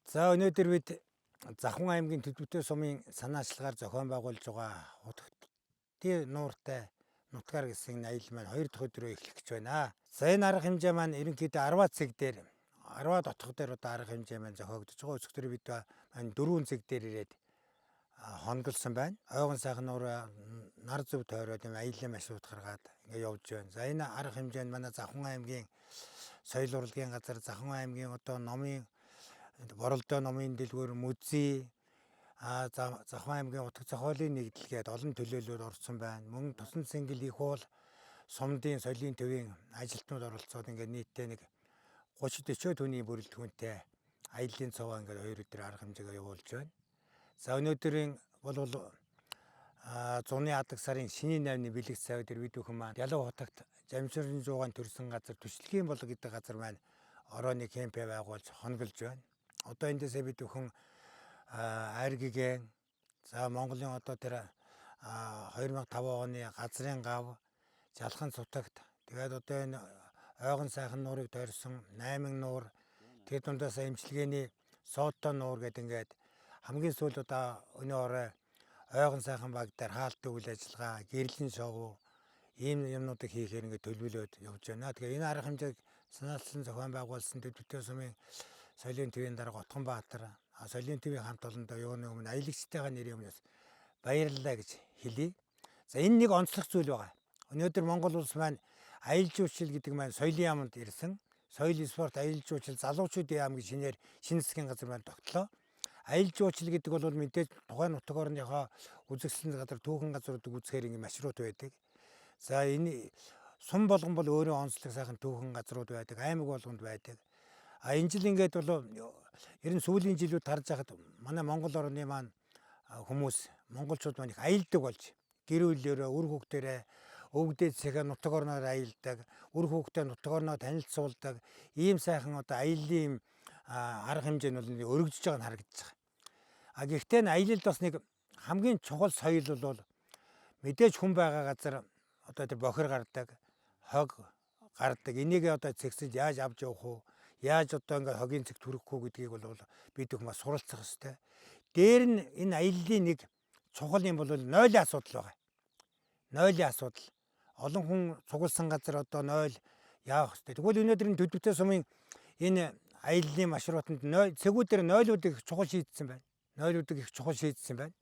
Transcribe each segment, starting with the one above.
За, өнөөдөр бид Завхан аймгийн Төдвөтэй сумын санаачлагаар зохион байгуулж байгаа Хутагтын нууртай нутгаар гэсэн аялал маань хоёр дахь өдрөө эхлэх гэж байна. За, энэ арга хэмжээ маань ерөнхийдөө 10 цэг дээр, 10 дотго дээр одоо арга хэмжээ маань зохиогдож байгаа. Өчигдөр бид маань 4 цэг дээр ирээд хонголсон байна. Ойгон сайхан нуур, нар зөв тойроод юм аяллаа маршрут гаргаад ингээ явж байна. За, энэ арга хэмжээнд манай Завхан аймгийн соёл урлагийн газар, Завхан аймгийн одоо номын Боролдоо номын дэлгүүр, музей, Завхан аймгийн утга зохиолын нэгдэл гээд олон төлөөллүүд орсон байна. Мөн Тусан Цэнгэл их уул сумдын соёлын төвийн ажилтнууд оролцоод ингээд нийтдээ нэг 30 40 түүний бүрэлдэхүүнтэй аяллаа цуваа ингээд хоёр өдөр арга хэмжээгээ явуулж байна. За, өнөөдрийн бол зуны адаг сарын шинийн 8-ны бэлэг цай өдөр бид бүхэн маань Ялав хутагт Жамширын жуугаан төрсэн газар Төчлөгийн болго гэдэг газар маань орооны кемпээ байгуулж хонголж байна. Одоо эндээсээ бид бүхэн Айргигээ, за, Монголын одоо тэр 2005 оны газрын гав, Жалхан цутагт, тэгээд одоо энэ Ойгон сайхан нуурыг тойрсон 8 нуур, тэр дундаас эмчилгээний Сото нуур гэдэг, ингээд хамгийн сүүлд одоо өнөө орой Ойгон сайхан баг дээр хаалт үйл ажиллагаа, гэрлийн шоу, ийм юмнуудыг хийхээр ингээд төлөвлөөд явж байна. Тэгээ энэ арга хэмжээг санаачилсан зохион байгуулсан Төдвөтэй сумын соёлын төвийн дарга Отгонбаатар, соёлын төвийн хамт олондоо юуны өмнө аялагчтайгаа нэрийн өмнөөс баярлалаа гэж хэлье. За, энэ нэг онцлог зүйл байгаа. Өнөөдөр Монгол улс маань аялал жуулчлал гэдэг маань соёлын яамд ирсэн. Соёл, спорт, аялал жуулчлал, залуучуудын яам гэж шинээр шинэ засгийн газар маань тогтлоо. Аялал жуулчлал гэдэг бол мэдээж тухайн нутаг орныхоо үзэсгэлэн газар, түүхэн газруудыг үзэхээр ингэ маршрут байдаг. За, энэ сум болгон бол өөрийн онцлог сайхан түүхэн газрууд байдаг, аймаг болгонд байдаг. А энэ жил ингээд бол ер нь сүүлийн жилүүд харж байхад манай Монгол орны маань хүмүүс, монголчууд маань их аялдаг болж, гэр бүлээрээ, үр хүүхдээрээ, өвгдээсээ нутаг орноор аялдаг, үр хүүхдээ нутаг орноо танилцуулдаг ийм сайхан одоо аяллаа юм арга хэмжээ нь бол өргөжж байгаа нь харагдаж байгаа. А гэхдээ энэ аялалд бас нэг хамгийн чухал соёл бол мэдээж хүн байгаа газар одоо тэр бохир гардаг, хог гардаг. Энийг одоо цэгцэж яаж авч явах уу? Яаж одоо ингээд хогийн цэгт хүрэх үү гэдгийг бол бид бүхэн бас суралцах ёстой. Дээр нь энэ аяллаа нэг чухал юм бол нойлын асуудал байгаа. Нойлын асуудал. Олон хүн цугласан газар одоо нойл яах ёстой. Тэгвэл өнөөдөр энэ Төдвөтэй сумын энэ аяллаа маршрутанд нойл цэгүүдээр нойлуудыг их чухал шийдсэн байна. Нойлуудыг их чухал шийдсэн байна.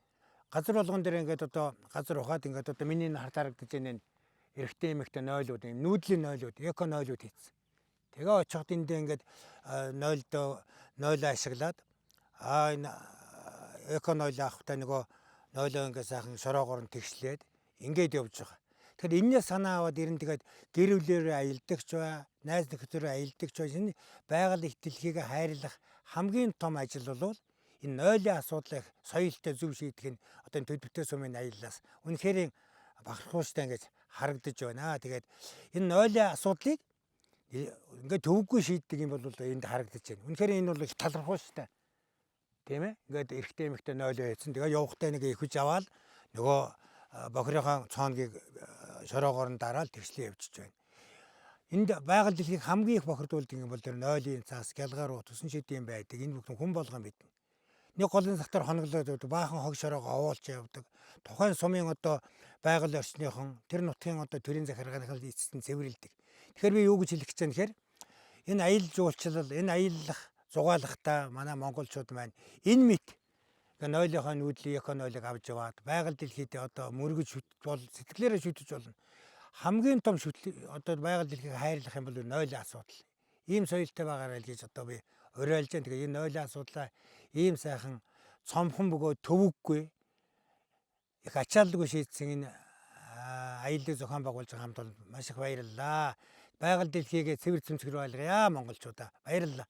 Газар болгон дээр ингээд одоо газар ухаад ингээд одоо миний энэ харт харагдаж байна эрэгтэй эмэгтэй нойлууд, юм нүүдлийн нойлууд, эко нойлууд хийсэн. Тэгээ очиход эндээ ингээд нойлдоо нойлоо ашиглаад, энэ эко нойл авахтаа нөгөө нойлоо ингээд сайхан шороогоор нь тэгшлээд ингээд явж байгаа. Тэгэхээр энэний санаа аваад ер нь тэгээд гэр бүлээрээ аялдагч бай, найз нөхдөөрөө аялдагч бай. Энэ байгаль их дэлхийг хайрлах хамгийн том ажил бол энэ нойлын асуудлыг соёлтой зөв шийдэх нь одоо энэ Төдвөтэй сумын аяллаас үнэхээр бахархууштай ингэж харагдаж байна. Тэгээд энэ нойлын асуудлыг ингээд төвөггүй шийддэг юм бол энд харагдаж байна. Үнэхээр энэ бол их талархууштай. Тийм ээ? Ингээд эрэгтэй эмэгтэй нойлоо хийсэн. Тэгээ явахтай нэг ихвэж аваад нөгөө бохирынхаа цооногийг шороогоор нь дараал тэгшлээ явчихж байна. Энд байгаль дэлхийг хамгийн их бохирдуулдаг юм бол тэр нойлын цаас, гялгаар уу, тусан шидийн байдаг. Энэ бүхэн хүн болгон мэднэ. Нэг голын сахтар хоноглоод явдаг, баахан хог шороогоо овоолж явдаг. Тухайн сумын одоо байгаль орчныхон тэр нутгийн одоо төрийн захиргааны эцэст нь цэвэрлэдэг. Тэгэхээр би юу гэж хэлэх гэж байна гэхээр энэ аялал жуулчлал, энэ аяллах зугаалахтаа манай монголчууд маань энэ мэт нойлынхоо нүүдлийн эко нойлыг авч яваад байгаль дэлхийд одоо мөргөж шүтж бол сэтгэлээрээ шүтэж болно. Хамгийн том шүтлэг одоо байгаль дэлхийг хайрлах юм бол нойлын асуудал. Ийм соёлтой байгаарай л гэж одоо би уриалж байна. Тэгээ энэ нойлын асуудлаа ийм сайхан цомхон бөгөөд төвөггүй их ачааллгүй шийдсэн энэ аяллыг зохион байгуулж байгаа хамт бол маш их баярлалаа. Байгаль дэлхийгээ цэвэр цэмцгэр байлгая, монголчуудаа. Баярлалаа.